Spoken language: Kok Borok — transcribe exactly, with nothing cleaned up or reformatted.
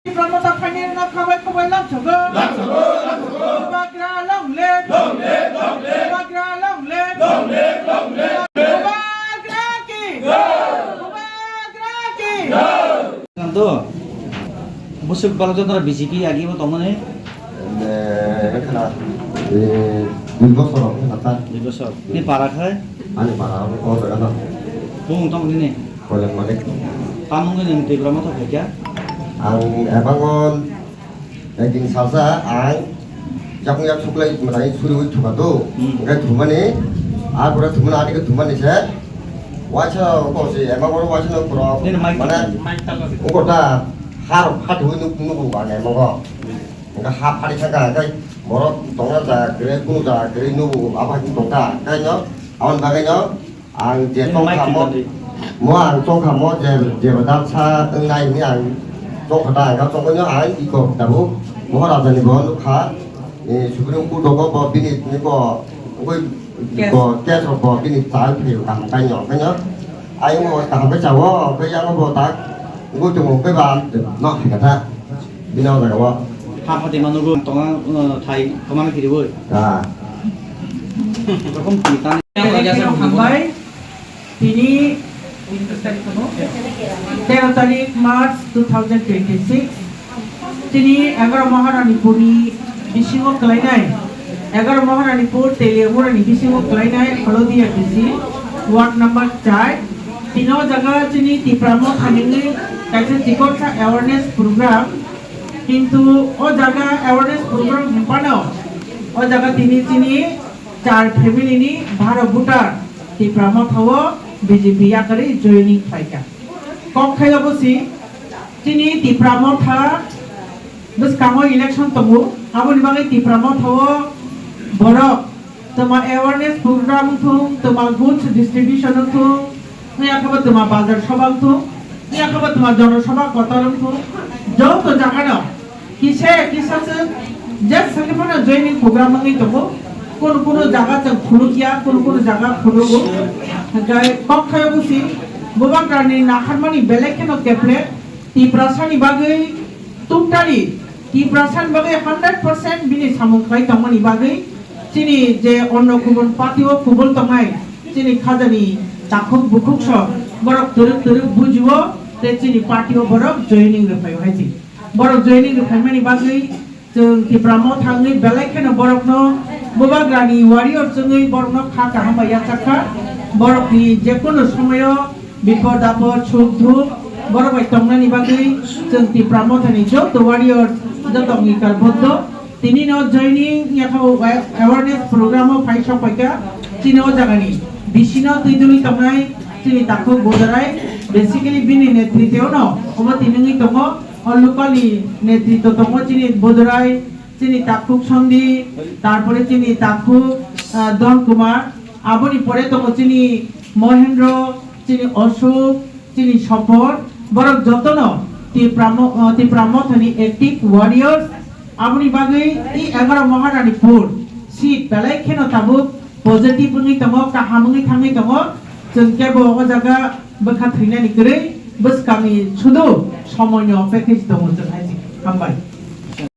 Tipra Motha phainai rokno khabai khabai lamsogo. Lamsogo, lamsogo. Bubagra long live. Long live, long live. Bubagra long live. Long live, long live. Bubagra ki. Jai. Bubagra ki. Jai. Kan to, busuk balok joto B J P agi bo tongmani. Eh, khna, eh, dui bosor khna ta. Dui bosor. Ni para khai? Ani para o jaga na. Bung tong ni ni. Kolek Manik. Tamung ni Tipra Motha phaikya? Ang ebangon ekdin salsa ang yakung yak suklai mwtai suri ui thuka do. Hmm. Engkai thumani, a pura thumani, ani ke thumani se. Waisa ko si ebangon waisa no pura. Nini mic mane, mic talo. Ungko ta har hat hui nuk nuk ba ne mo ko. Engka ha phari thangkha, engkai borok tongna jaga kwrwi, kunu jaga kwrwi nugo, abo hai tongkha. Engkaino, aboni bagwino ang je tongkha mo, mo ang tongkha mo je, je badal sa wngnai hwnwi ang tongkha ta, engka tongkhaino ang iko tabuk Moharaja ni bo nukha, eh, Supreme Court rogo bo bini tini bo wngwi bo case rok bo bini chai phaiyo kaham kaino, kaino ayung bo kaham khe chao, khe yang bo tak wngwi tongo, khe ba no hai kha ta. Bini o jaga o. Ha phatima nugo tonga, uh, thai kwmana kiriwi. Ah. Rokom tini tani. Hambai, tini tero tarik March two thousand twenty-six. Tini egaroh Maharanipurni bisingo kwlainai, egaroh Maharanipur Teliamurani bisingo kwlainai Holodia B C, ward number char. Tini o jaga chini Tipra Motha ningwi kaisa chikonsa awareness program. Kintu o jaga awareness program hinphano o jaga tini chini char family ni baro voter Tipra Motha o B J P yakarwi joining khlaikha. Kok khaio bo si chini Tipra Motha bwskango election tongo, aboni bagwi Tipra Motha o borok Tama awareness program wngthung, tama goods distribution wngthung, wngya khe bo tama bazar soba wngthung, wngya khe bo tama jono soba kotor wngthung, joto jaga no kisa kisa se je sakhe phano joining program wngwi tongo, kunu kunu jaga chwng phunukya, kunu kunu jaga phunugo, hwnkhe kok khayo busi Bubagrani nakharmani belai kheno keple Tiprasani bagwi totally Tiprasani bagwi hundred percent bini samung khlai tongmani bagwi chini je onno kubun party o kubul tongnai chini khajani takhuk bukhuk sok borok twrwk twrwk bujio tei chini party o borok joining rwphaio hai se. Borok joining rwphaimani bagwi chwng Tipra Motha wngwi belai kheno borokno Bubagrani warrior chwngwi borokno kha kaham bai yachak kha. Borokni jekunu somoyo bipod apod, suk duk, borok bai tongnani bagwi chwng Tipra Mothani joto warriors joto angikar boddo. Tini no joining yakha o awareness program o phai sok paikha. Chini o jagani bisino twi dului tongnai chini takhuk Bodorai, basically bini netriteo no obo tini wngwi tongo. O local ni netritw tongo chini Bodorai, chini takhuk Sondi, tarpore chini takhuk, ah, Don Kumar, aboni pore tongo chini Mohendro, chini Osuk, chini Sopor, borok jotono Tipra mo-, ah, Tipra Mothani active warriors, aboni bagwi i egaroh Maharanipur seat belai kheno tabuk positive wngwi tongo, kaham wngwi thangwi tongo. Chwng kebo o jaga bwkha thwinani kwrwi bwskangni sudu somoino opekha tongo chwng hai se. Hambai.